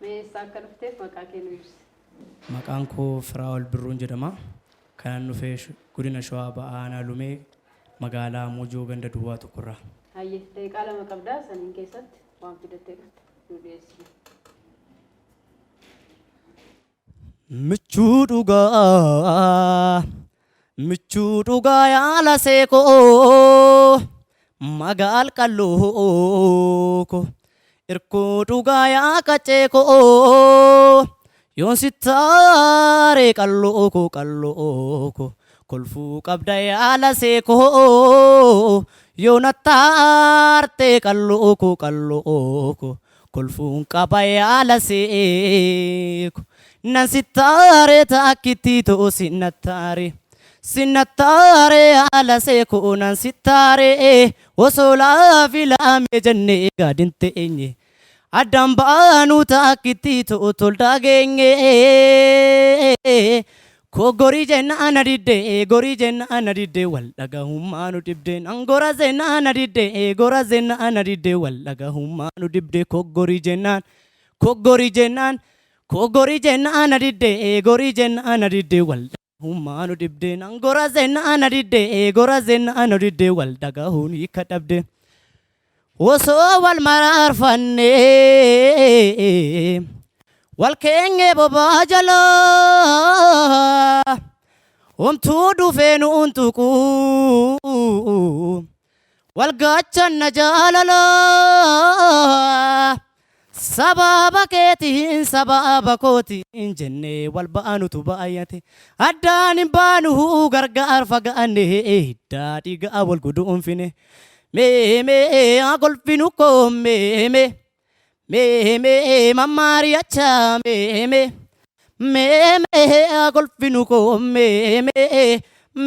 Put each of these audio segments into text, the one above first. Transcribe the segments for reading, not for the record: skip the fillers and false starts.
Mee eessaa akka dhufteef maqaa kee nu ibsi. Maqaan koo Firaa'ol Birruun jedhama. Kanan dhufe Godina Shawaa Ba'aa Aanaa Lumee magaalaa Mojoo ganda duwwaa tokkorraa. Hayyee, daqiiqaa 2 qabda, saniin keessatti waan fidattee dhufte nu dhiyeessi. Michuu dhugaa michuu dhugaa yaala seekoo magaal qalloo koo irkoo dhugaa yaa qaccee koo yoon sittaaree qalloo koo qalloo koo kolfuu qabda yaala seekoo yoo nattaartee qalloo koo qalloo koo Kolfuun qaba yaala seeku nan sittaare taakkitti too sinnattaare sinnattaare yaala seeku nan sittaare osoo laafi laamee jennee gaadin teenye addaan baanuu taakkitti too toldaa geenye Koo gorii jennaan na didde gorii jennaan na didde wal dhagahummaa nu dhibde nan gora jennaan na didde gora jennaan na didde wal dhagahummaa nu dhibde koo gorii jennaan koo gorii jennaan koo gorii jennaan na didde gorii jennaan na didde wal dhagahummaa nu dhibde nan gora jennaan na didde gora jennaan nu didde wal dhagahuun hiika dhabde Osoo wal maraarfannee wal keenyee bobaa jalaa homtuu dhufee nuun tuquu wal gaachanna jaalalaa sababa keetiin sababa kootiin jennee wal baanutu baay'ate addaan hin baanu gargaar fagaanne hiddaa dhiigaa wal guduunfine. Mee mee haa kolfinu koo mee mee mee mee mammaariyacha mee mee mee mee haa kolfinu koo mee mee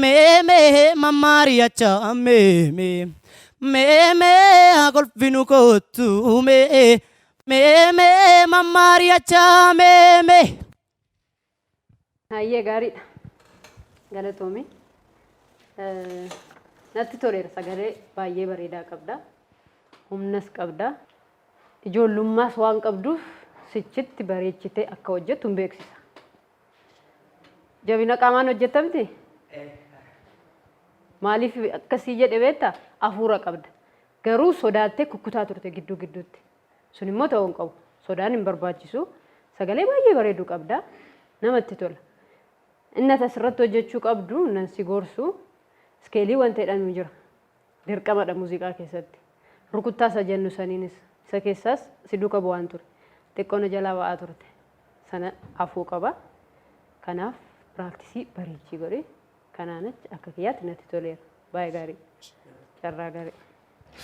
mee mee mammaariyacha mee mee mee mee haa kolfinu kootu mee mee mee mammaariyacha mee mee. Hayyee gaariidha. Galatoomi. Natti toleera sagalee baay'ee bareedaa qabda. Humnas qabda. Ijoollummaas waan qabduuf sichitti bareechitee akka hojjettu hin beeksisa. Jabina qaamaan hojjetta miti? Maaliif akkasii jedhe beektaa? Hafuura qabda. Garuu sodaattee kukkutaa turte gidduu gidduutti. Sun immoo ta'uu hin qabu. Sodaan hin barbaachisu. Sagalee baay'ee bareedu qabda. Namatti tola. Inni ati asirratti hojjechuu qabdu nan si gorsu iskeelii wanta jedhamu jira. Dirqamadha muuziqaa keessatti. Rukuttaa isa jennu saniinis isa keessaas si duuka bu'aan ture. Xiqqoo na jalaa ba'aa turte. Sana hafuu qaba. Kanaaf piraaktisii bareechii godhi. Kanaan achi akka kiyyaatti natti toleera. Baay'ee gaarii. Carraa gaarii.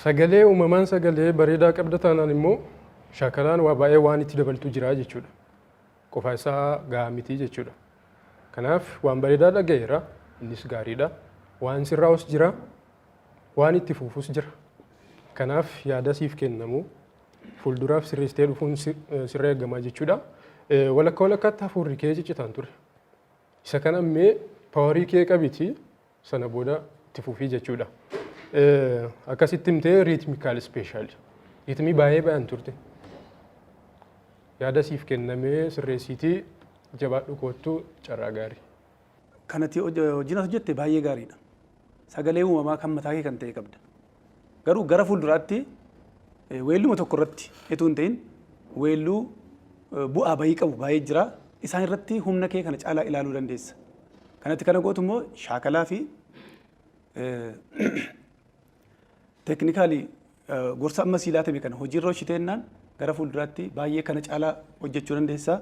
Sagalee uumamaan sagalee bareedaa qabda taanaan immoo shaakalaan waa baay'ee waan itti dabaltu jira jechuudha. Qofaa isaa gahaa miti jechuudha. Kanaaf waan bareedaa dhaga'eera innis gaariidha. Waan sirraa'us jira waan itti fuufus jira. Kanaaf yaada siif kennamu fuulduraaf sirreessitee dhufuun sirra eegamaa jechuudha. Walakka walakkaatti hafuurri kee ciccitaan ture. Isa kana mee paawarii kee qabiti sana booda itti fufii jechuudha. Akkasitti himtee riitmikaal ispeeshaali. Riitmii baay'ee bayan turte. Yaada siif kennamee sirreessiitii jabaadhu koottu carraa gaarii. Kanati hojiin as hojjette baay'ee gaariidha. Sagalee uumamaa kan mataa kee kan ta'e qabda. Garuu gara fuulduraatti weelluma tokko irratti etuu hin ta'in weelluu bu'aa bahii qabu baay'ee jira. Isaan irratti humna kee kana caalaa ilaaluu dandeessa. Kanatti kana gootu immoo shaakalaa fi teeknikaalii gorsa amma sii laatame kana hojiirra hojjeteennaan gara fuulduraatti baay'ee kana caalaa hojjechuu dandeessa.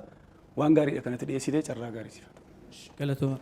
Waan gaariidha kanatti dhiyeessitee carraa gaarii siif haa ta'u. Galatooma.